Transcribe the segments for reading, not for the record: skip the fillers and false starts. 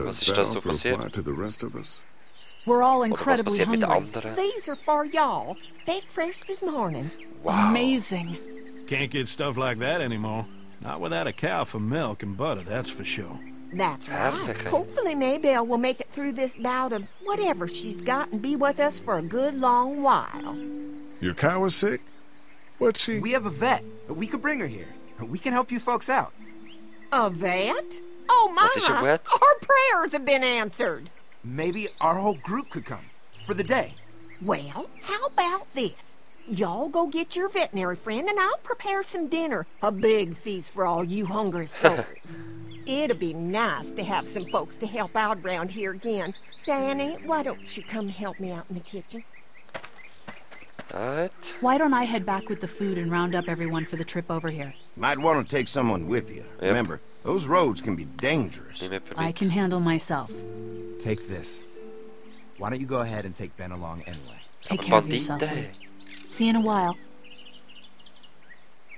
Was ist da so passiert? We're all Oder was incredibly passiert mit hungry. anderen? These are for y'all. Baked fresh this morning. Wow. Amazing. Can't get stuff like that anymore. Not without a cow for milk and butter, that's for sure. That's right. Herrlich. Hopefully Maybelle will make it through this bout of whatever she's got and be with us for a good long while. Your cow is sick? What's she? We have a vet. We could bring her here. We can help you folks out. A vet? Oh, my, Was is a vet? our prayers have been answered. Maybe our whole group could come. For the day. Well, how about this? Y'all go get your veterinary friend and I'll prepare some dinner. A big feast for all you hungry souls. It'd be nice to have some folks to help out around here again. Danny, why don't you come help me out in the kitchen? Alright. Why don't I head back with the food and round up everyone for the trip over here? Might want to take someone with you. Remember, those roads can be dangerous. Neem even I niet. can handle myself. Take this. Why don't you go ahead and take Ben along anyway? Take Aber care of yourself. Banditen. See you in a while.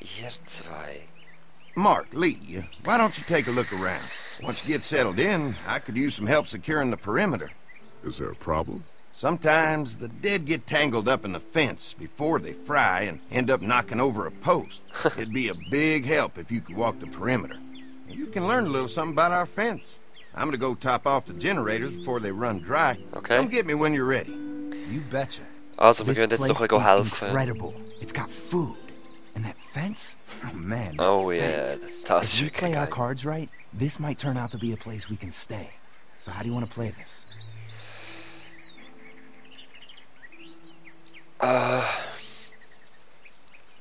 Ihr zwei. Mark, Lee, why don't you take a look around? Once you get settled in, I could use some help securing the perimeter. Is there a problem? Sometimes the dead get tangled up in the fence before they fry and end up knocking over a post. It'd be a big help if you could walk the perimeter. You can learn a little something about our fence. I'm gonna go top off the generators before they run dry. Okay. Come get me when you're ready. You betcha. Also, wir This gehen jetzt place noch is helfen. incredible. It's got food. And that fence? Oh man. that Oh yeah, fence. das ist If we play wirklich our geil. cards right, this might turn out to be a place we can stay. So how do you want to play this?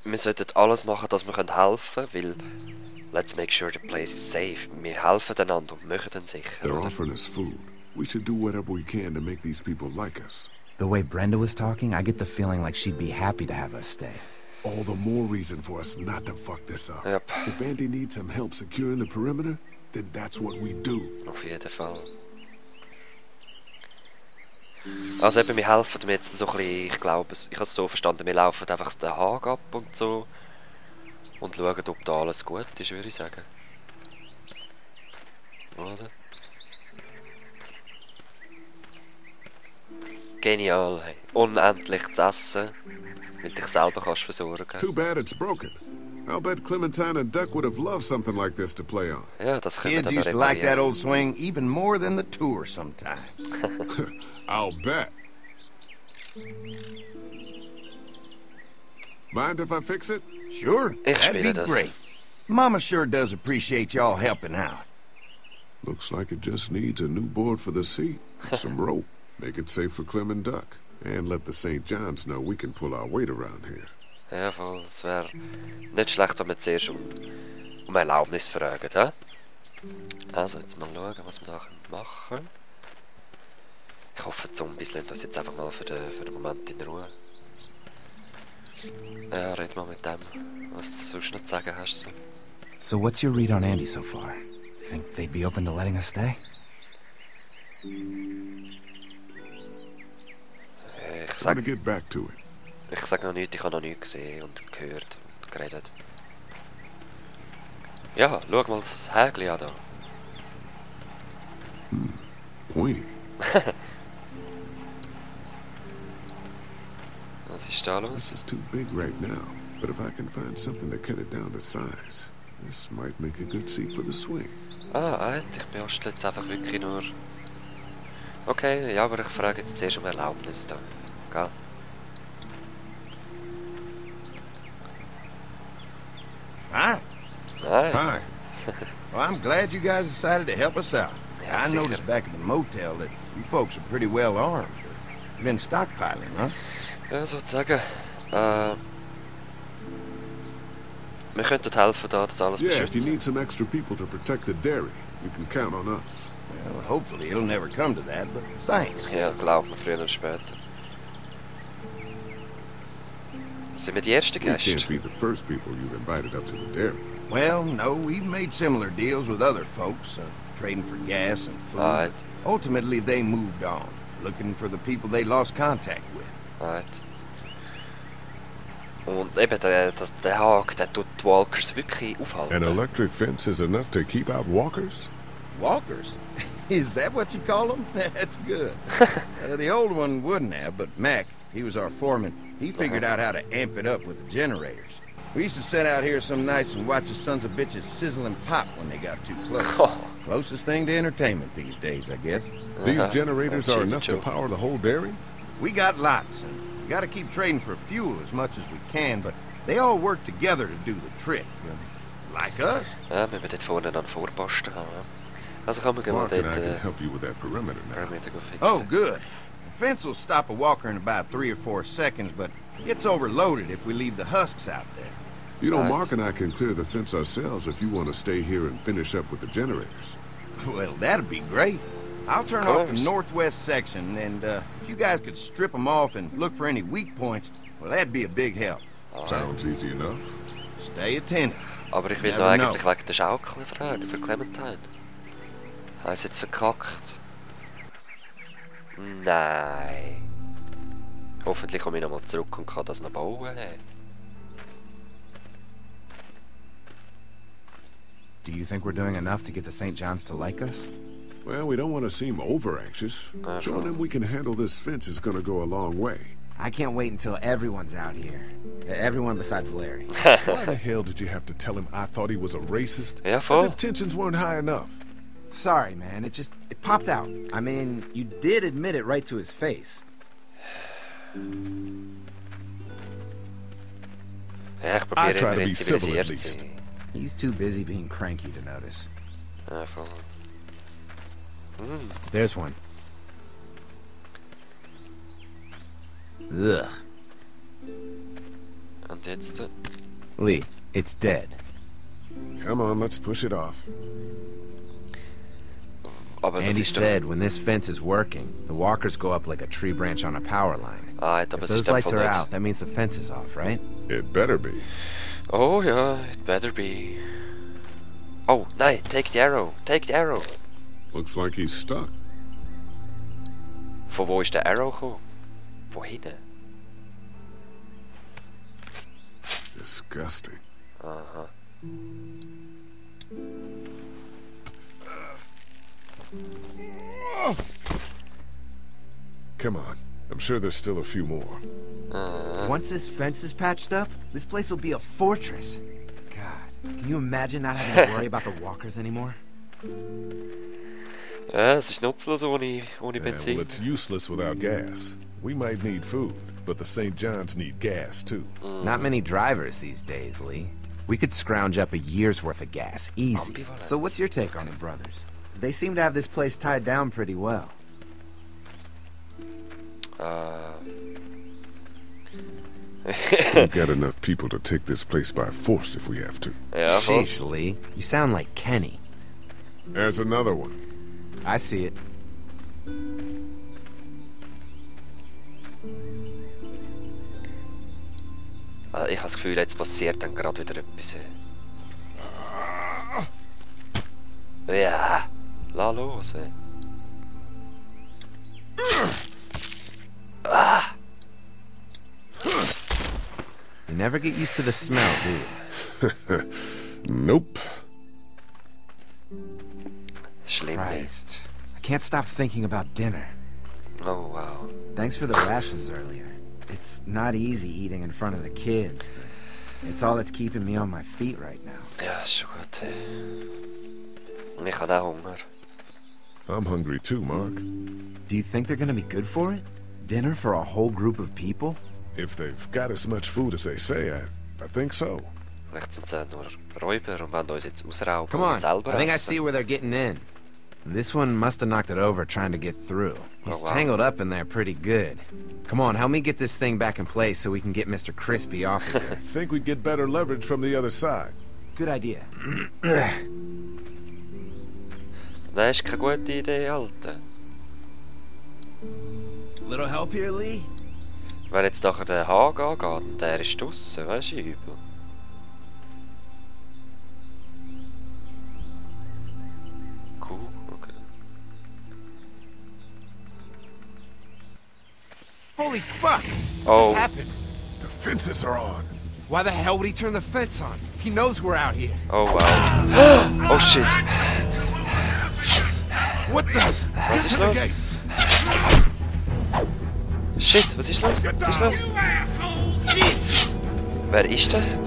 Wir sollten alles machen, dass wir helfen können, weil let's make sure the place is safe. Wir helfen einander und machen den sicher, They're oder? offering us food. We should do whatever we can to make these people like us. The way Brenda was talking, I get the feeling like she'd be happy to have us stay. All the more reason for us not to fuck this up. Yep. If Andy needs some help securing the perimeter, then that's what we do. Auf jeden Fall. Also eben, wir helfen ihm jetzt so ein bisschen, ich glaube, ich habe es so verstanden, wir laufen einfach den Hag ab und so und schauen, ob da alles gut ist, würde ich sagen. Oder? Genial, hey. Unendlich zu essen, weil du dich selber kannst versorgen. Too bad it's broken. I'll bet Clementine and Duck would have loved something like this to play on. Ja, das können wir Kids dann used to like that reparieren. old swing even more than the tour sometimes. I'll bet. Mind if I fix it? Sure, Ich that'd be spiele das. great. Mama sure does appreciate y'all helping out. Looks like it just needs a new board for the seat, some rope, make it safe for Clem and Duck, and let the St. Johns know we can pull our weight around here. Ja, voll. Es wäre nicht schlecht, wenn wir zuerst um Erlaubnis fragen, hä? Also, jetzt mal schauen, was wir nachher machen. Ich hoffe, die Zombies lassen uns jetzt einfach mal für den Moment in Ruhe. Ja, red mal mit dem, was du sonst noch zu sagen hast. So. So what's your read on Andy so far? Think they'd be open to letting us stay? Ich Try to sag get back to it. noch nichts, ich habe noch nichts gesehen und gehört und geredet. Ja, schau mal das Hägli an da. Pointy. Was ist da los? This is too big right now, but if I can find something to cut it down to size, this might make a good seat for the swing. Ah, ich bastle jetzt einfach wirklich nur... Okay, ja, aber ich frage jetzt zuerst um Erlaubnis da. Gell? Hi. Nein. Hi. Well, I'm glad you guys decided to help us out. Ja, I sicher. noticed back at the motel that you folks are pretty well armed. You've been stockpiling, huh? Ja, sozusagen. Wir könnten helfen, da das alles Yeah, if you beschützen. need some extra people to protect the dairy, you can count on us. Well, hopefully it'll never come to that, but thanks. Ja, glaub mir, früher oder später. Sind wir die ersten We can't Gäste? be the first people you've invited up to the dairy. Well, no, we've made similar deals with other folks, trading for gas and food. Right. Ultimately, they moved on, looking for the people they lost contact with. Right. Und eben, der Hag, der tut die Walkers wirklich An aufhalten. electric fence is enough to keep out walkers? Walkers? Is that what you call them? That's good. The old one wouldn't have, but Mac, he was our foreman. He figured out how to amp it up with the generators. We used to sit out here some nights and watch the sons of bitches sizzle and pop when they got too close. Closest thing to entertainment these days, I guess. These generators are enough to power the whole dairy? We got lots, and we got to keep trading for fuel as much as we can, but they all work together to do the trick. Like us. Ja, müssen wir dort vorne einen Vorposten haben. Also kann man mal Mark and dort I can help you with that perimeter now. Perimeter fixen. Oh, good. The fence will stop a walker in about 3 or 4 seconds, but it gets overloaded if we leave the husks out there. You know, Right. Mark and I can clear the fence ourselves if you want to stay here and finish up with the generators. Well, that'd be great. I'll turn off the northwest section, and if you guys could strip them off and look for any weak points, well, that'd be a big help. Sounds easy enough. Stay attentive. Aber ich will noch eigentlich wegen der Schaukel fragen für Clementine. Habe ich es jetzt verkackt? Nein. Hoffentlich komme ich nochmal zurück und kann das noch bauen. Do you think we're doing enough to get the St. John's to like us? Well, we don't want to seem over-anxious. Showing them we can handle this fence is going to go a long way. I can't wait until everyone's out here. Everyone besides Larry. Why the hell did you have to tell him I thought he was a racist? Ja, As voll. if tensions weren't high enough. Sorry, man. It popped out. I mean, you did admit it right to his face. Ja, ich I probiere try to immer be civil at zivilisiert zu least. sein. He's too busy being cranky to notice. Ja, voll. There's one. Ugh. Und jetzt? Lee, it's dead. Come on, let's push it off. Aber das Andy ist doch... said when this fence is working, the walkers go up like a tree branch on a power line. Ah, If aber es those ist lights einfach are nicht. out, that means the fence is off, right? It better be. Oh ja, it better be. Oh, nein, take the arrow, take the arrow. Looks like he's stuck. Von wo ist der Arrow gekommen? Von hinten. Disgusting. Aha. Come on. I'm sure there's still a few more. Once this fence is patched up, this place will be a fortress. God, can you imagine not having to worry about the walkers anymore? Ja, es ist nutzlos ohne Yeah, well, Benzin. it's useless without gas. We might need food, but the St. John's need gas, too. Not many drivers these days, Lee. We could scrounge up a year's worth of gas, easy. Ambivalence. So what's your take on the brothers? They seem to have this place tied down pretty well. We've got enough people to take this place by force if we have to. Ja, voll. Sheesh, Lee. You sound like Kenny. There's another one. I see it. Also ich habe das Gefühl, jetzt passiert dann gerade wieder etwas. Ja, lass los. You never get used to the smell, do you? Nope. Schlimm. Christ. I can't stop thinking about dinner. Oh, wow. Thanks for the rations earlier. It's not easy eating in front of the kids, but it's all that's keeping me on my feet right now. Ja, ist schon gut. Und ich habe auch Hunger. I'm hungry too, Mark. Do you think they're gonna be good for it? Dinner for a whole group of people? If they've got as much food as they say, I think so. Vielleicht sind sie nur Räuber und wollen uns jetzt ausrauben Come on, und selber I think I essen. see where they're getting in. This one must have knocked it over trying to get through. He's wow. tangled up in there pretty good. Come on, help me get this thing back in place so we can get Mr. Crispy off of here. Think we'd get better leverage from the other side. Good idea. Nein, ist keine gute Idee, Alter. Little help here, Lee? Wenn jetzt nachher der Hag angeht und der ist draussen, weisst du, übel. Cool, okay. Holy fuck! Oh. What just happened? The fences are on. Why the hell would he turn the fence on? He knows we're out here. Oh, wow. Oh, shit. What the? Was ist los? Shit, was ist los? Was ist los? Wer ist das?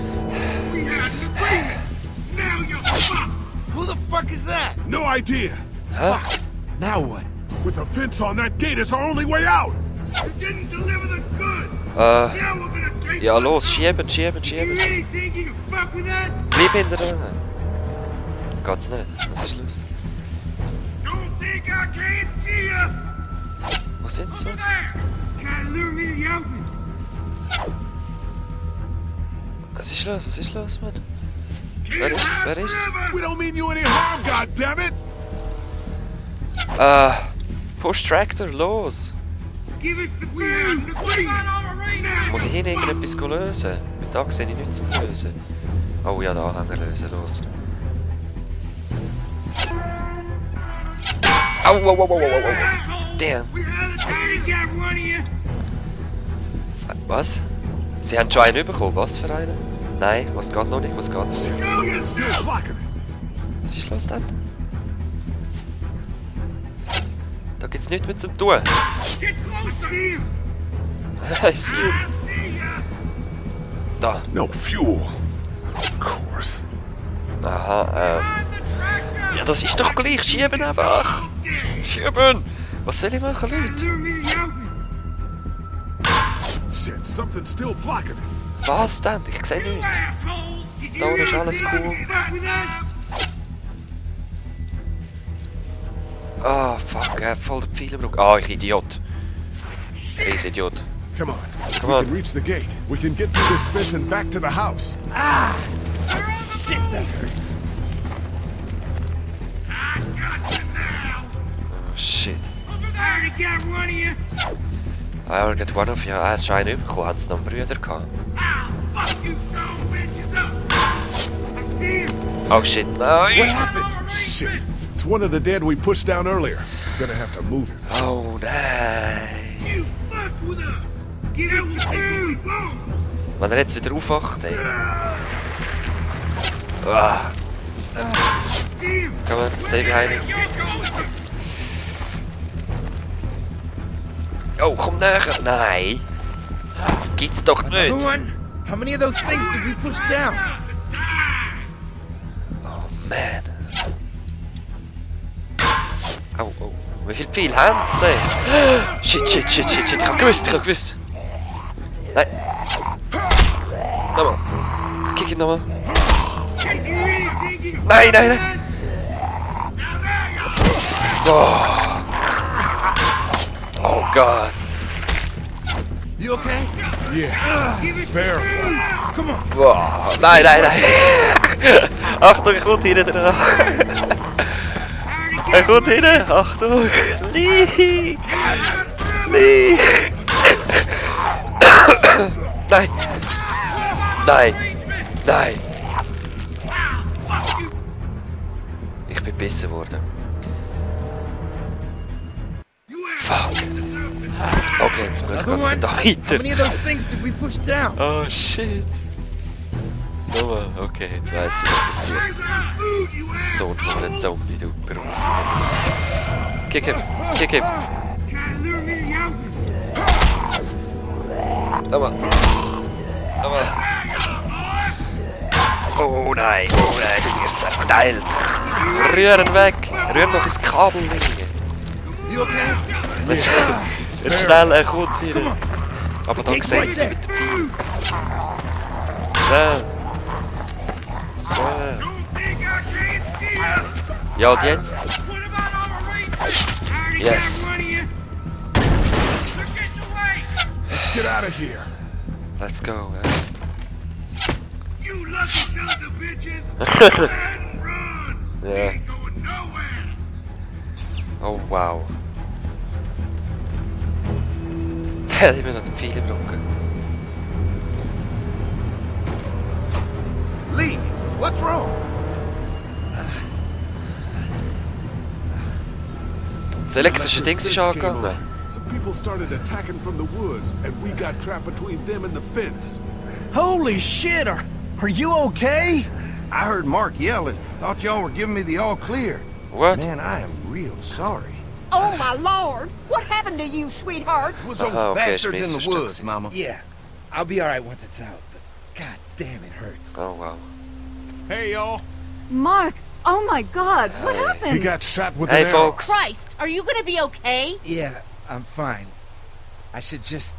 Who the fuck is that? No idea. Hä? Now what? With the fence on that gate, it's our only way out. Ja, los, schieben, schieben, schieben. Bleib hinter dran. Geht's nicht? Was ist los? Wo sind sie? Was ist los? Was ist los, Mann? Wer ist? Wer ist? We don't mean you any harm, goddammit! Push Tractor, los! Muss ich hier irgendetwas lösen? Weil da sehe ich nichts zum Lösen. Oh ja, da Anhänger lösen, los. Au, au, au, au, au, au. Damn. Was? Sie haben schon einen bekommen, was für einen? Nein, was geht noch nicht, was geht noch nicht? Something's still blocking it. Was ist los denn? Da gibt's nichts mehr zu tun. Ich sehe ihn. Da. No fuel. Of course. Aha, ja, das ist doch gleich. Schieben einfach. Schieben. Was soll ich machen, Leute? Shit, something's still blocking it. Was denn? Ich sehe nichts. Da unten ist alles cool. Ah, fuck, er hat voll den Pfeilenbruch. Ah, ich Idiot. Riesidiot. Come on. If Come we on. can reach the gate, we can get through this fence and back to the house. Shit, that hurts. Oh, shit. I will get one of you. Er hat schon einen bekommen. Hat es noch einen Brüder gehabt? Oh shit, nein! What happened? Shit. It's one of the dead we pushed down earlier. Gonna have to move it. Oh nein! Wenn er jetzt wieder aufwacht, ey. Ah. Komm on, stay behind me. Oh, komm näher! Nein! Gibt's doch nicht! Who won? How many of those things did we push down? Oh man! Oh, oh. Wie viel Pfeil haben sie? Shit, shit, shit, shit, shit. Ich hab gewusst, ich hab gewusst. Nein. Nochmal. Kick ihn nochmal. Nein, nein, nein. Oh. Oh Gott. You okay? Yeah. Barely. Come on. Boah. Nein, nein, nein. Achtung, er kommt hinten dran. Er kommt hinten. Achtung. Lee. Lee. Nein. Nein. Nein. Ich bin besser geworden. Fuck. Okay, jetzt muss ich Who ganz won? da How weiter. many of those things did we push down? Oh shit. Nochmal, okay, jetzt weiss ich, was passiert. Sohn von einem Zombie, du Grusel. Kick him, kick him. Nochmal. Nochmal. Oh nein, du wirst zerteilt. Rühren weg. Rühren doch ins Kabel liegen. You okay? Jetzt schnell, er kommt wieder. Aber da sehen sie mit dem Pfeil. Schnell. Schnell. Ja, und jetzt? Yes. Let's get out of here. Let's go. Ja. Oh wow. Der hat immer noch den Pfeil im Rücken. Lee, what's wrong? Das elektrische Ding ist angegangen. Some people started attacking from the woods, and we got trapped between them and the fence. Holy shit, are you okay? I heard Mark yelling. Thought y'all were giving me the all clear. What? Man, I am real sorry. Oh, my lord! What happened to you, sweetheart? It was those Aha, okay, bastards in the Schweizerdeutsch. woods, Mama. Yeah, I'll be alright once it's out, but god damn, it hurts. Oh, wow. Hey, y'all. Mark, oh my god, what Hey. happened? He got shot with Hey, an arrow. folks. Christ, are you gonna be okay? Yeah, I'm fine. I should just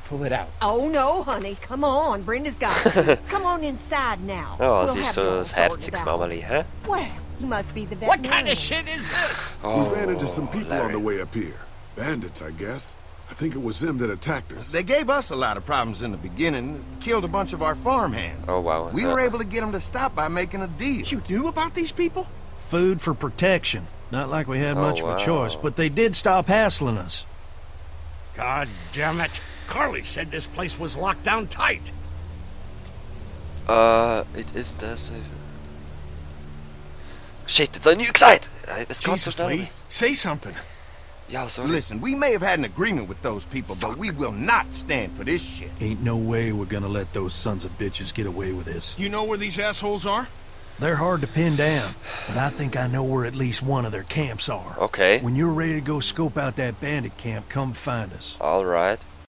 pull it out. Oh, no, honey. Come on. Brenda's got it. Come on inside now. Oh, We'll sie ist have it so all das sorted herziges out. Mamali, hä? Well, you must be the What veterinarian. kind of shit is this? Oh, We ran into some people on Larry. the way up here. Bandits, I guess. I think it was them that attacked us. They gave us a lot of problems in the beginning, killed a bunch of our farmhands. Oh, wow. We were able to get them to stop by making a deal. You knew about these people? Food for protection. Not like we had Oh, much of a choice, wow. but they did stop hassling us. God damn it. Carly said this place was locked down tight. It is das... Shit, jetzt hab ich nichts gesagt! Es geht so Jesus, schnell. Lee, say something. Ja, sorry. Listen, we may have had an agreement with those people, but we will not stand for this shit. Ain't no way we're gonna let those sons of bitches get away with this. You know where these assholes are? They're hard to pin down, but I think I know where at least one of their camps are. Okay. When you're ready to go scope out that bandit camp, come find us. Alright.